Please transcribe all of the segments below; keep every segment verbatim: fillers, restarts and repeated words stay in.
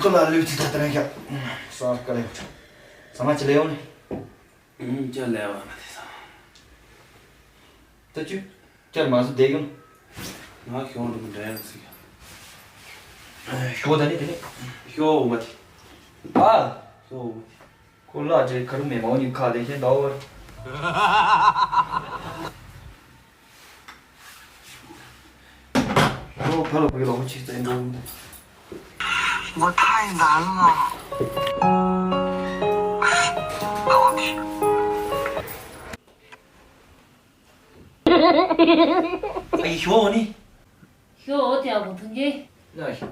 ལ་ལུས་ཚིག་ད་ལྟ་རང་ཤག་ས་དཀའ་ལས་ཡོད། ས་མ་ཅི་ལས་ཡོང་ནི། ཨུམ། ཅི་ལས་བ་ན་དེ་ས། ད་ཅུ། ཅར་མ་སུ་བསྡད་ཡོང་། ང་ཞོགས་འགྲོ་གི་འདྲ་ཡང་ཟིག་ཞོགས་ད་ནི་དེ་ནི། ཞོགས་འོ་མ་དེ། ཨ། ཞོགས་འོ་མ་དེ། ཁོ་ལ་ཅེ་ཁ་རུ་མེ་མའོ་ཉིན་ཁ་དེ་ཤེས་འདའོ་བར། ཁོ་ཕ་ལ་བུ་ལོག་ཅིག་བཙན་འགྲོ། 我太难了。 ཨ་ཡི་ཞོ་འོ་ནི། ཞོ་འོ་དེ་ཨ་ཁུ་མཐོང་གི། ལ་ཞོ།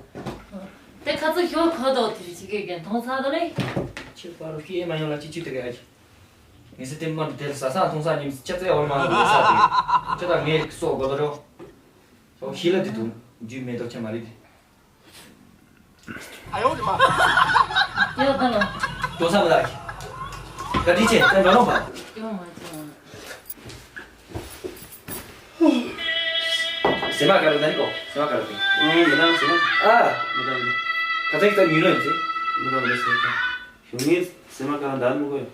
དེ་ཁ་ཚུ་ཞོ་གོ་དོ་དེ་རེ་ཅིག་གི་གན་མཐོང་ཚ་དོ་ནི། ཆེ་པ་རུ་ཤི་ཨེ་མ་ཡོང་ལ་ཅི་ཅི་དེ་ག་ཡ་ཅི། ངས་སེ་དེ་མ་དེ་ས་ས་མཐོང་ས་ཉིམ་ཅ་ཚེ་འོར་མ་འོ་ས་དེ། ཅ་ད་ངས་སོ་གོ་དོ་རོ། ཞོ་ཤི་ལ་དེ་དུ་རྒྱུས་མེད་དོ་ཆེ་མ་རེད་དེ། ཡོད་ད་ལོ། ཅོ་ས་མ་ལ། ག་དྲི་ཆེ་ད་འགྲོ་ལོང་པ། ཅོ་མ་ཅོ། སེ་མ་ཀ་ར་ད་ནི་ཀོ། སེ་མ་ཀ་ར་ཏི། ཨང་། མི་ད་སེ་མ། ཨ། མི་ད་མི་ད། ཁ་ཚ་གི་ད་ཉུལ་ལོ་ཡིན་ཚེ། མི་ད་མི་ད་སེ་ད། ཞོགས་ངས་སེ་མ་ཀ་ར་ད་མི་གོ་ཡ།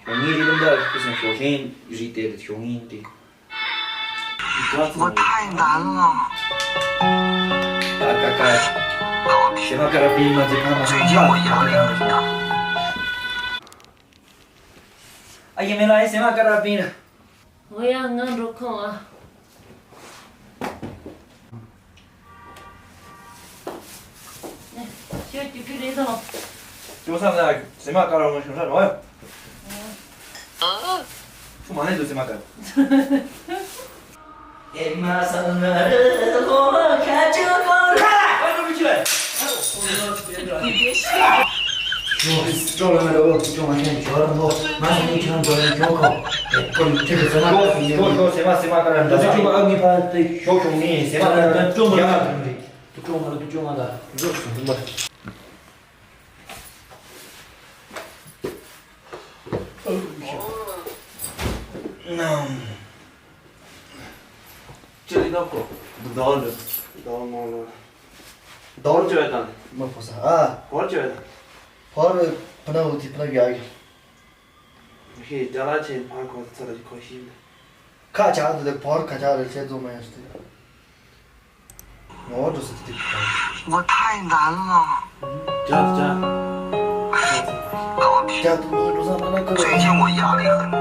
ཞོགས་ངས་རི་ལུང་ད་ཁུ་སང་ཞོགས་ཤིང་རི་དེ་རེད། ཞོགས་ངས་དེ། 我太难了。 ད་ད་ཀ། སེ་མ་ཀ་ར་པི་མ་ཚེ་ཕ་མ་ཚེ་ཕ། ཨ་ཡེ་མེ་ལ་ཨེ་སེ་མ་ཀ་ར་པི་ན། འོ་ཡ་ང་འགྲོ་ཁོང་ཨ། ཤོད་ཀྱི་ཀི་རེད་དང་། ཅོ་ས་ལ་སེ་མ་ཀ་ར་ངོ་ཤོད་ས་རོ། ཚུ་མ་ནས་དུ་སེ་མ་ཀ་ར། ཨེ་མ་ས་ན་རེ་ལོ་ཁ་ཅུ་ལོ་ལ། ཨ་ནུ་མི་ཅི་ལ། ཅོ་ཅོ་ལ་ན་རོ་ཅོ་མ་ཤེས་ཅོ་ར་མོ་མ་ཤེས་ནི་ཁྱོད་ཅོ་ར་ཁྱོད་ཁོ། ཨེ་ཁོ་ནི་ཁྱོད་ཀྱི་སེ་མ་ཀ་ར་ཡིན་ནི། ཅོ་ཅོ་སེ་མ་སེ་མ་ཀ་ར་འདྲ་ས་ཅོ་མ་ཨ་ནི་ཕ་དེ་ཤོག་ཤོག་ནི་སེ་མ་ཀ་ར་ཅོ་མ་ཡ་མ་དུ་མི་རེད། དུ་ཅོ་མ་ལ་དུ་ཅོ་མ་ལ། རོ་སུ་མ། ཅི་རིགས་ནོ་ཁོ། ཟླ་བ་འདི། ཟླ་བ་ངོ་ལོ། ཟླ་བ་ཅི་བས་དང་། མ་ཕོ་ས་ཨ། ཕོ་ཅི་བས་དང་། ཕོ་ར་ཕ་ན་འུ་ཐི་ཕ་ན་གི་ཨ་གི། ཧེ་ཇ་ལ་ཆེན་ཕ་ཁོ་ཚ་ལ་ཁོ་ཤི་ནི། ཁ་ཆག་དུ་དེ་ཕོ་ར་ཁ་ཆག་རེ་ཆེ་ཛོ་མ་ཡང་སྟེ། 我太难了。 ཅག་ཅག་ཅག་ཏུ་ནི་འགྲོ་ས་མ་ན་ཁོ། 最近我压力很大。